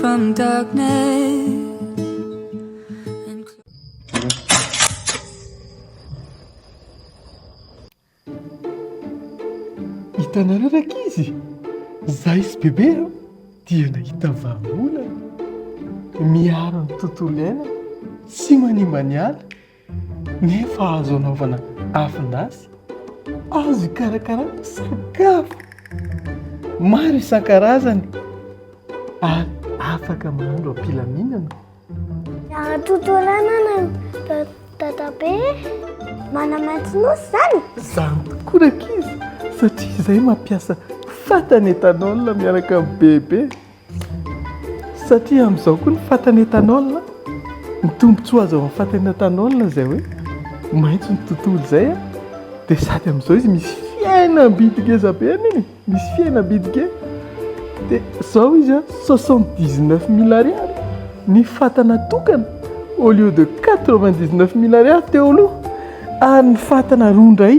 from darkness. And Hitanareo rankizy? Izaho sy Bebe a, dia nahita vahaolana. Miaro ny tontolo iainana, tsy manimba ny ala, nefa azo anaovana afon-dasy, azo ikarakarana sakafo maro isan-karazany ary afaka mahandro am-pilaminana. Totoranana dadabe manamaitso nosy zany? Zany tokoa rankizy satria izay mampiasa fatana éthanol miaraka amin'ny bebe. Satria amin'izao koa ny fatana éthanol, ny tombontsoa azo avy amin'ny fatana éthanol izay hoe maitso ny tontolo izay dia sady amin'izao izy misy fihenam-bidy ngeza be anie e. Misy fihenam-bidy kely dia zao izy a 79000 ariary ny fatana tokana au lieu de 99000 ariary teo aloha ary ny fatana roa indray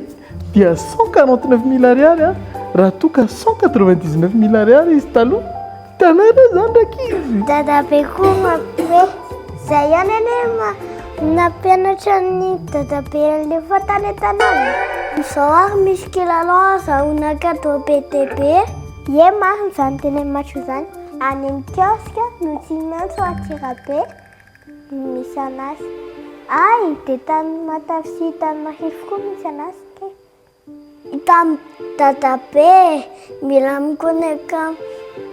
dia 149000 ariary a raha toa ka 199000 ariary izy taloha. Hitanareo izany rankizy? Dadabe koa mampihomehy. Zay ihany anie ma nampianatra an'i dadabe an'ilay fatana etanana. Izao ary misy kilalao azahoana cadeau be dia be. Ie marina izany tenenin'i Mathieu izany. Any amin'ny kiosque no tsy miantso Antsirabe no misy anazy. Ay, dia tany Matavy sy tany Mahefy koa misy anazy kay. Hitan'i dadabe mila mi-connecte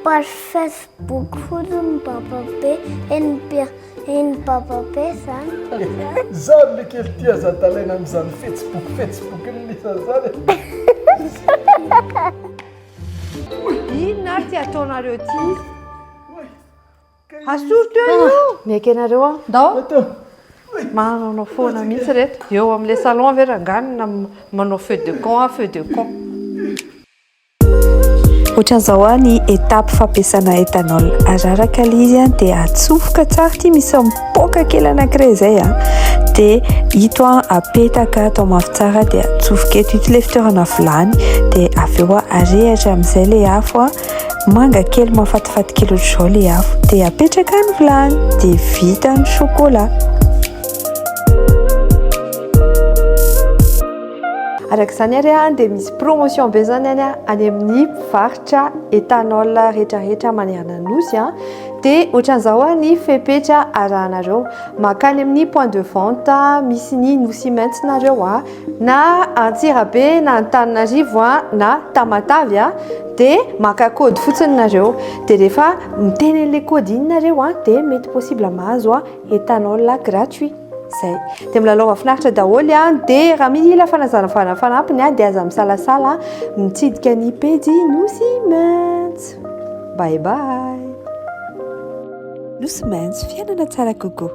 page Facebook fotsiny bababe eny bababe zany. Zany le kely ty aza adalaina amin'izany facebook facebook lisany zany e. Inona ary ty ataonareo ty? Asory teo io! Miaiky anareo aho. Ndao. Manao foana mihitsy reto. Eo amin'ilay salon ve rangahy no manao feu de camp feu de camp. Ohatran'izao ah ny étape fampiasana éthanol. Araraka ilay izy ah dia atsofoka tsara ity misy mipoaka kely anankiray izay ah. Dia ito ah apetaka atao mafy tsara dia atsofoka eto. Ito ilay fitoerana vilany dia avy eo ah arehitra amin'izay ilay afo ah. Manga kely mahafatifaty kely ohatr'izao ilay afo. Dia apetraka ny vilany dia vita ny chocolat. Araka izany ary dia misy promotion be izany any any amin'ny mpivarotra éthanol rehetrarehetra manerana ny Nosy. Dia ohatran'izao ny fepetra arahanareo. Mankany amin'ny point de vente misy ny Nosy Ciments nareo. Na Antsirabe na Antananarivo na Tamatave dia maka code fotsiny nareo dia rehefa miteny an'ilay code iny nareo dia mety possible mahazo éthanol gratuit zay dia milalaova finaritra daholo dia raha mila fanazavana fanampiny dia aza misalasala mitsidika ny pejy Nosy Maintso. Bye bye. Nosy Maintso, fiainana tsara kokoa.